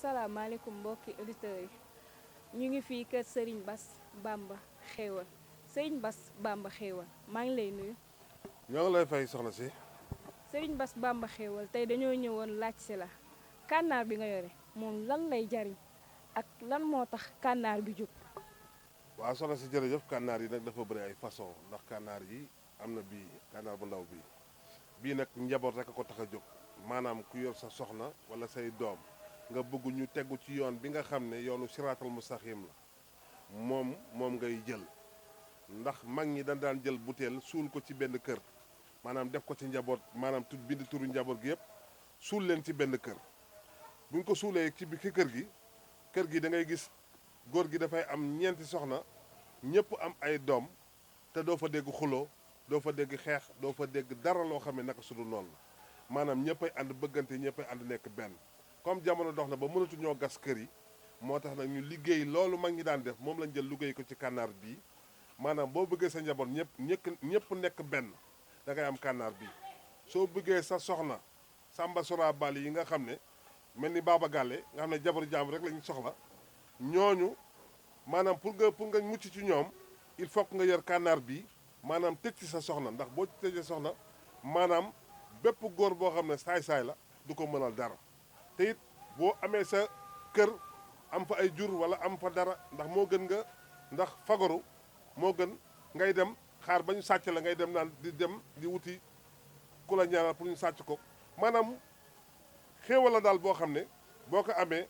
salaamaaleykum mbokki auditeurs yi ñu ngi fii kër Serigne Bass Bamba Xéewal Serigne Bass Bamba Xéewal maa ngi lay nuyu. ñoo ngi lay fay soxna si. Serigne Bass Bamba Xéewal tey dañoo ñëwoon laaj si la kànnaar bi nga yore moom lan lay jariñ ak lan moo tax kànnaar bi jóg. waaw soxna si jërëjëf kànnaar yi nag dafa bëri ay façon ndax kànnaar yi am na bii kànnaar bu ndaw bii nag njaboot rek a ko tax a jóg maanaam ku yor sa soxna wala say doom nga bëgg ñu tegu ci yoon bi nga xam ne yoonu siraatal mustaxim la moom ngay jël ndax mag ñi dañ daan jël butéel suul ko ci benn kër maanaam def ko ci njaboot maanaam bind turu njaboot gi yëpp suul leen ci benn kër buñ ko suulee ci bi kër gi da ngay gis góor gi dafay am ñeenti soxna ñëpp am ay doom te doo fa dégg xuloo doo fa dégg xeex doo fa dégg dara loo xam ne naka su dul noonu la maanaam ñëppay ànd bëggante ñëppay ànd nekk benn comme jamono dox na ba mënatu ñoo gas kër yi moo tax nag ñu liggéey loolu mag ñi daan def moom lañ jël liggéey ko ci kànnaar bii maanaam boo bëggee sa njaboot ñëpp nekk benn da ngay am kànnaar bii soo bëggee sa soxna sàmba sora bali yi nga xam ne mel ni baaba gàlle nga xam ne jabaru jàmbur rek lañu soxla ñooñu maanaam pour nga mucc ci ñoom il faut que nga yor kànnaar bii maanaam tëj ci sa soxna ndax boo ci tëjee soxna maanaam bépp góor boo xam ne saay-saay la du ko mënal dara te it boo amee sa kër am fa ay jur wala am fa dara ndax fagaru moo gën ngay dem xaar ba ñu sàcc la ngay dem naan di wuti ku la ñaanal pour ñu sàcc ko maanaam xéewal la daal boo xam ne boo ko amee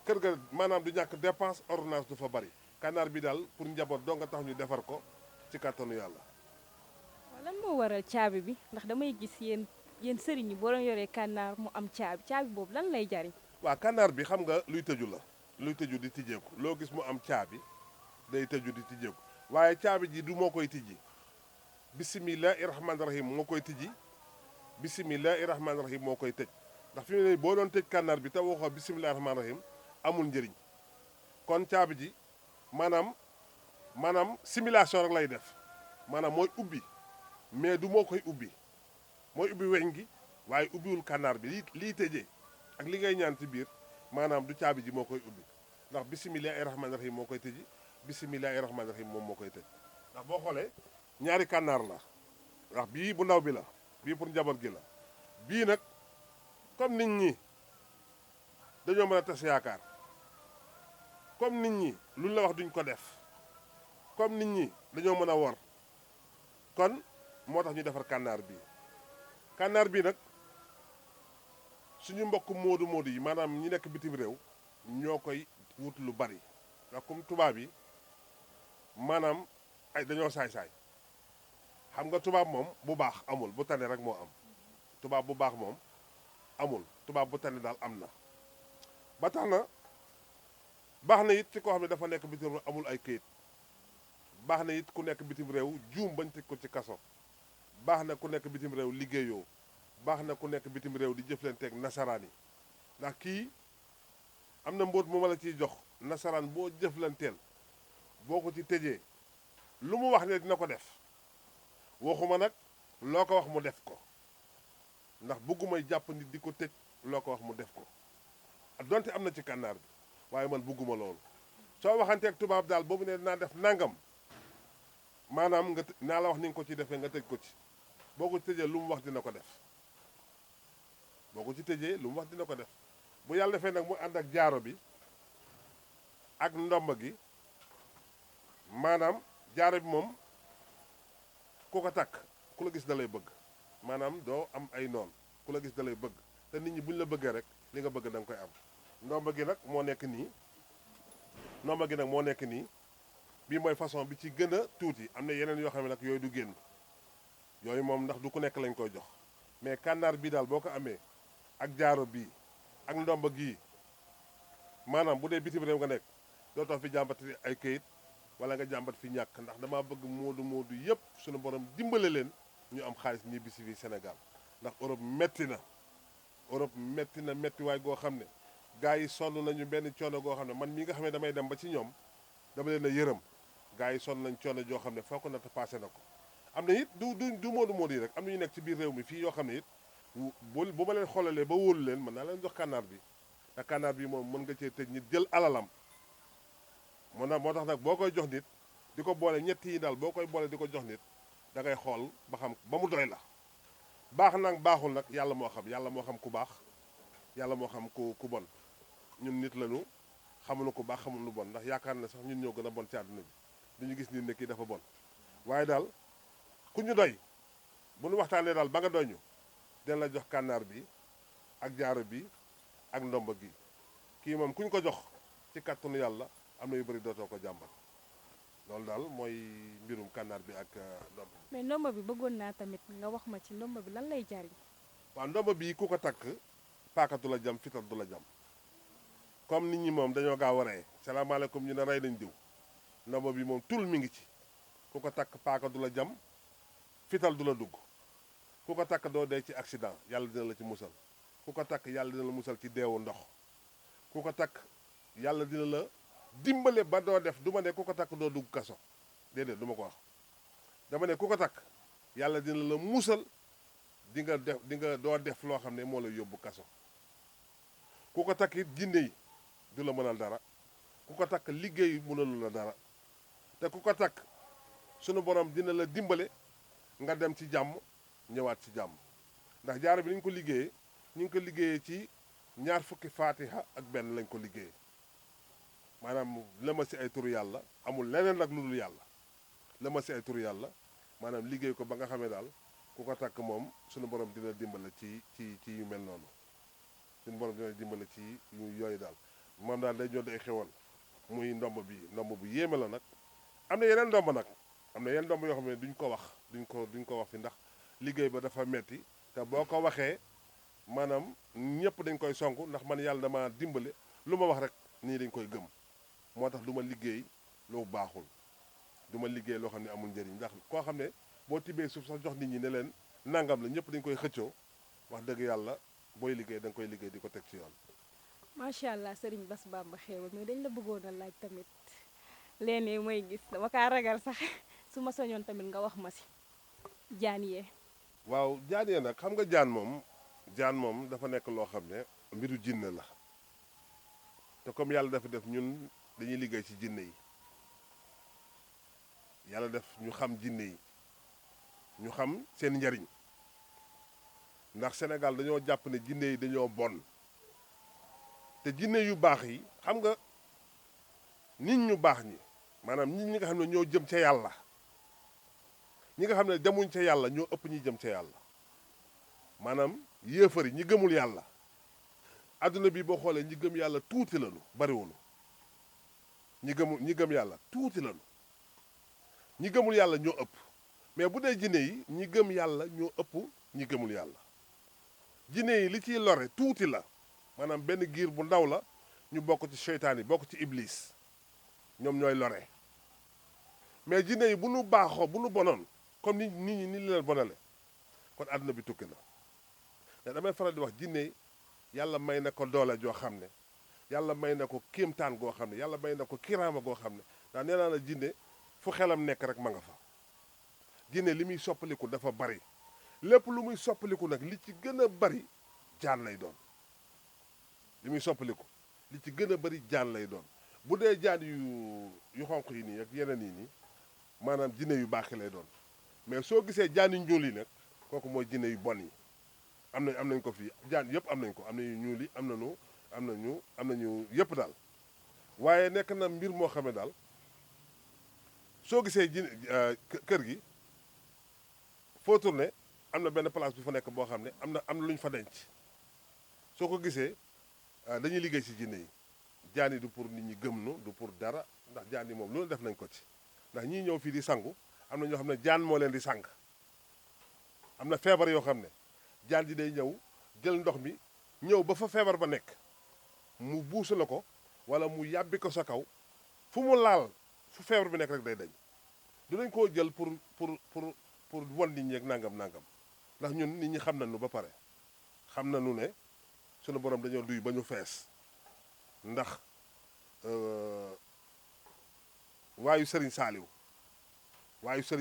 kër ga maanaam du ñàkk dépense ordonnance du fa bari kànnaar bi daal pour njaboot doo nga tax ñu defar ko ci kàttanu yàlla. waaw lan moo waral caabi bi ndax damay gis yéen sëriñ yi boo doon yoree kànnaar mu am caabi boobu lan lay jariñ. waaw kànnaar bi xam nga luy tëju la luy tëju di tijjeeku loo gis mu am caabi day tëju di tijjeeku waaye caabi ji du moo koy tijji bisimilahi rahmaani rahim moo koy tijji bisimilahi rahmaani rahim moo koy tëj ndax fi mu ne boo doon tëj kànnaar bi te waxoo bisimilahi rahmaani rahim amul njëriñ kon caabi ji maanaam simulation rek lay def maanaam mooy ubbi mais du moo koy ubbi mooy ubbi weñ gi waaye ubbiwul kànnaar bi lii tëjee ak li ngay ñaan ci biir maanaam du caabi ji moo koy ubbi ndax bisimilahi rahmaani rahim moo koy tëji bisimilahi rahmaani rahim moom moo koy tëj ndax boo xoolee ñaari kànnaar la ndax bii bu ndaw bi la bii pour njaboot gi la bii nag comme nit ñi dañoo mën a tas yaakaar comme nit ñi luñ la wax duñ ko def comme nit ñi dañoo mën a wor kon moo tax ñu defar kànnaar bii nag suñu mbokk moodu yi maanaam ñi nekk bitim réew ñoo koy wut lu bari ndax comme tubaab yi maanaam ay dañoo saay-saay xam nga tubaab moom bu baax amul bu tane rek moo am tubaab bu baax moom amul tubaab bu tane daal am na ba tax na baax na it ci koo xam ne dafa nekk bitim réew amul ay këyit baax na it ku nekk bitim réew juum bañ tëj ko ci kaso baax na ku nekk bitim réew liggéeyoo baax na ku nekk bitim réew di jëflanteeg nasaraan yi ndax kii am na mbóot mu ma la ciy jox nasaraan boo jëflanteel boo ko ci tëjee lu mu wax ne dina ko def waxuma nag loo ko wax mu def ko ndax bëggumay jàpp nit di ko tëj loo ko wax mu def ko donte am na ci kànnaar bi waaye man bëgguma loolu soo waxanteeg tubaab daal boobu ne naa def nangam maanaam naa la wax ni nga ko ci defee nga tëj ko ci boo ko ci tëjee lu mu wax dina ko def boo ko ci tëjee lu mu wax dina ko def bu yàlla defee nag mu ànd ak jaaro bi ak ndomba gi maanaam jaaro bi moom ku ko takk ku la gis da lay bëgg maanaam doo am ay noon ku la gis da lay bëgg te nit ñi buñ la bëggee rek li nga bëgg da nga koy am ndomba gi nag moo nekk nii bii mooy façon bi ci gën a tuuti am na yeneen yoo xam ne nag yooyu du génn yooyu moom ndax du ku nekk lañ koy jox mais kànnaar bii daal boo ko amee ak jaaro bii ak ndomba gii maanaam bu dee bitim réew nga nekk doo tax fi jàmbat ay këyit wala nga jàmbat fi ñàkk ndax dama bëgg moodu yëpp suñu borom dimbale leen ñu am xaalis ñibbi si fii Sénégal ndax Europe metti na méttiwaay goo xam ne gars yi sonn nañu benn coono goo xam ne man mii nga xam ne damay dem ba ci ñoom dama leen a yërëm gars yi sonn nañ coono joo xam ne foo ko natt passé na ko am na it du moodu yi rek am na ñu nekk ci biir réew mi fii yoo xam ne it bu ma leen xoolalee ba wóolu leen mën naa leen jox kànnaar bi te kànnaar bi moom mën nga cee tëj nit jël alalam moo tax nag boo koy jox nit di ko boole ñett yi daal boo koy boole di ko jox nit da ngay xool ba xam ba mu doy la baax nag baaxul nag yàlla moo xam ku baax yàlla moo xam ku bon ñun nit lañu xamuñu ku baax xamuñu lu bon ndax yaakaar na sax ñun ñoo gën a bon ci àdduna bi duñu gis nit ne kii dafa bon waaye daal ku ñu doy bu ñu waxtaanee daal ba nga doy ñu den la jox kànnaar bi ak jaaro bi ak ndomba gi kii moom ku ñu ko jox ci kàttanu yàlla am na yu bëri dootoo ko jàmbat loolu daal mooy mbirum kànnaar bi ak ndomba bi. mais ndomba bi bëggoon naa tamit nga wax ma ci ndomba bi lan lay jariñ. waaw ndomba bii ku ko takk paaka du la jam fital du la jam comme nit ñi moom dañoo gaaw a rey salaamaaleykum ñu ne rey nañ diw ndomba bi moom tul mi ngi ci ku ko takk paaka du la jam fital du la dugg ku ko takk doo dee ci accident yàlla dina la ci musal ku ko takk yàlla dina la musal ci deewu ndox ku ko takk yàlla dina la dimbale ba doo def du ma ne ku ko takk doo dugg kaso déedéet du ma ko wax dama ne ku ko takk yàlla dina la musal di nga doo def loo xam ne moo la yóbbu kaso ku ko takk it jinne yi du la mënal dara ku ko takk liggéey mënalu la dara te ku ko takk sunu borom dina la dimbale nga dem ci jàmm ñëwaat ci jàmm ndax jaaro bi ni ñu ko liggéeyee ñu ngi ko liggéeyee ci ñaar fukki faatiha ak benn lañ ko liggéeyee maanaam lëma si ay turu yàlla amul leneen nag lu dul yàlla lëma si ay turu yàlla maanaam liggéey ko ba nga xamee daal ku ko takk moom sunu borom dina dimbale ci yu mel noonu sunu borom dina dimbale ci yooyu daal moom daal day ñoo day xewal muy ndomb bu yéeme la nag am na yeneen ndomb nag am na yeneen ndomb yoo xam ne duñ ko wax fi ndax liggéey ba dafa metti te boo ko waxee maanaam ñëpp dañ koy sonk ndax man yàlla dama dimbale lu ma wax rek nii dañ koy gëm moo tax du ma liggéey lu baaxul du ma liggéey loo xam ne amul njëriñ ndax koo xam ne boo tibbee suuf sax jox nit ñi ne leen nangam la ñëpp dañ koy xëccoo wax dëgg yàlla booy liggéey da nga koy liggéey di ko teg ci yoon. macha allah Serigne Bass Bamba Xéwal mais dañ la bëggoon a laaj tamit léeg-léeg mooy gis dama kaa ragal sax su ma soñoon tamit nga wax ma si jaan yee. waaw jaan yee nag xam nga jaan moom dafa nekk loo xam ne mbiru jinne la te comme yàlla dafa def ñun dañuy liggéey ci jinne yi yàlla def ñu xam jinne yi ñu xam seen njariñ ndax Sénégal dañoo jàpp ne jinne yi dañoo bon te jinne yu baax yi xam nga nit ñu baax ñi maanaam nit ñi nga xam ne ñoo jëm ca yàlla ñi nga xam ne demuñ ca yàlla ñoo ëpp ñi jëm ca yàlla maanaam yéefar yi ñi gëmul yàlla adduna bi boo xoolee ñi gëm yàlla tuuti lañu bariwunu ñi gëm yàlla tuuti lañu ñi gëmul yàlla ñoo ëpp mais bu dee jinne yi ñi gëm yàlla ñoo ëpp ñi gëmul yàlla jinne yi li ciy lore tuuti la maanaam benn giir bu ndaw la ñu bokk ci seytaan yi bokk ci iblis ñoom ñooy lore mais jinne yi bu nu baaxoo bu nu bonoon comme nit ñi ni leen bonale kon àdduna bi tukki na te damay faral di wax jinne yi yàlla may na ko doole joo xam ne yàlla may na ko kéemtaan goo xam ne yàlla may na ko kiraama goo xam ne ndax nee naa la jinne fu xelam nekk rek ma nga fa jinne li muy soppaliku dafa bari lépp lu muy soppaliku nag li ci gën a bari jaan lay doon li muy soppaliku li ci gën a bari jaan lay doon bu dee jaan yu xonq yi nii ak yeneen yi nii maanaam jinne yu baax lay doon mais soo gisee jaan yu ñuul yi nag kooku mooy jinne yu bon yi am nañ ko fii jaan yëpp am nañ ko am na yu ñuul yi am nañu yëpp daal waaye nekk na mbir moo xam ne daal soo gisee kër gi foo tourné am na benn place bu fa nekk boo xam ne am na lu ñu fa denc soo ko gisee dañuy liggéey ci jinne yi jaan yi du pour nit ñi gëm nu du pour dara ndax jaan yi moom loolu def nañ ko ci ndax ñii ñëw fii di sangu am na ñoo xam ne jaan moo leen di sang am na feebar yoo xam ne jaan ji day ñëw jël ndox mi ñëw ba fa feebar ba nekk mu buusu la ko wala mu yàbbi ko sa kaw fu mu laal fu feebar bi nekk rek day dañ du nañ koo jël pour won nit ñi ak nangam ndax ñun nit ñi xam nañu ba pare xam nañu ne sunu borom dañoo duy ba ñu fees ndax waayu Serigne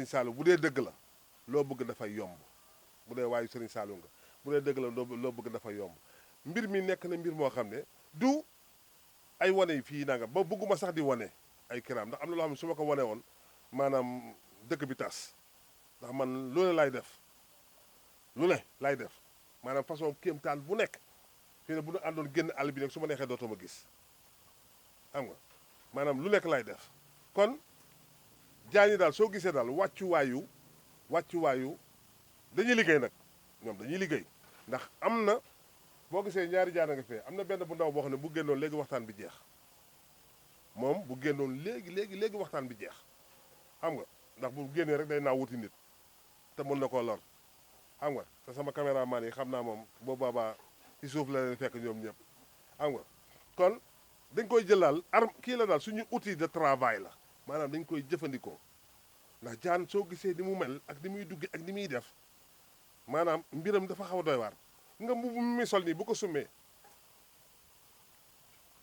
Saliou bu dee dëgg la loo bëgg dafay yomb bu dee waayu Serigne Saliou nga bu dee dëgg la loo bëgg dafay yomb mbir mi nekk na mbir moo xam ne du ay wane yi fii nanga ba bëgguma sax di wane ay kiraam ndax am na loo xam ne su ma ko wane woon maanaam dëkk bi tas ndax man lu ne laay def lu ne laay def maanaam façon kéemtaan bu nekk fii ne bu ñu àndoon génn àll bi nag su ma neexee dootoo ma gis xam nga maanaam lu nekk laay def kon jaan yi daal soo gisee daal wàccuwaayu dañuy liggéey nag ñoom dañuy liggéey ndax am na boo gisee ñaari jaan a nga fee am na benn bu ndaw boo xam ne bu génnoon léegi waxtaan bi jeex moom bu génnoon léegi waxtaan bi jeex xam nga ndax bu génnee rek day naaw wuti nit te mën na koo lor xam nga te sama caméraman yi xam naa moom boo baabaa ci suuf la leen fekk ñoom ñëpp xam nga kon dañ koy jëlaal arme kii la daal suñu outil de travail la maanaam dañ koy jëfandikoo ndax jaan soo gisee ni mu mel ak ni muy dugge ak ni muy def maanaam mbiram dafa xaw a doy waar nga mbubu mi muy sol nii bu ko summee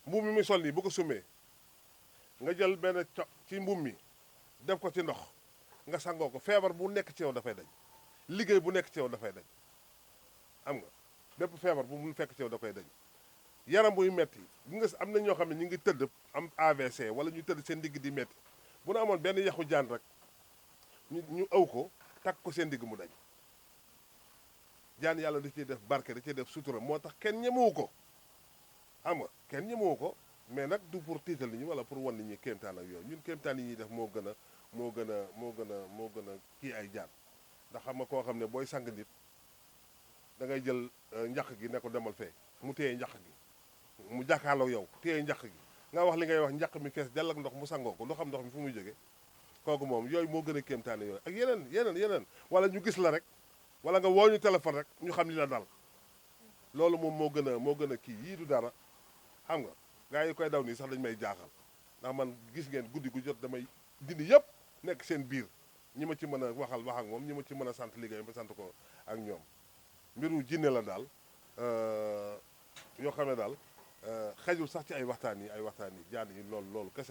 mbubu mi muy sol nii bu ko summee nga jël benn ci mbub mi def ko ci ndox nga sangoo ko feebar bu nekk ci yow dafay dañ liggéey bu nekk ci yow dafay dañ xam nga bépp feebar bu mu fekk ci yow da koy dañ yaram buy metti bi nga am na ñoo xam ne ñu ngi tëdd am AVC wala ñu tëdd seen digg di metti bu nu amoon benn yaxu jaan rek ñu aw ko takk ko seen digg mu dañ jaan yàlla da ciy def barke da ciy def sutura moo tax kenn ñemewu ko xam nga kenn ñemewu ko mais nag du pour tiital nit ñi wala pour wan nit ñi kéemtaan ak yooyu ñun kéemtaan yi ñuy def moo gën a kii ay jaan ndax xam nga koo xam ne booy sang nit da ngay jël njaq gi ne ko demal fee mu téye njaq gi mu jàkkaarloo yow téye njaq gi nga wax li ngay wax njaq mi fees dell ak ndox mu sangoo ko lu xam ndox mi fu muy jóge kooku moom yooyu moo gën a kéemtaane yooyu ak yeneen wala ñu gis la rek wala nga woo ñu téléphone rek ñu xam li la dal loolu moom moo gën a kii yii du dara xam nga gars yi koy daw nii sax dañu may jaaxal ndax man gis ngeen guddi gu jot damay dindi yëpp nekk seen biir ñi ma ci mën a wax ak moom ñi ma ci mën a sant liggéey ma sant ko ak ñoom mbiru jinne la daal yoo xam ne daal xajul sax ci ay waxtaan yi jaan yi loolu kese la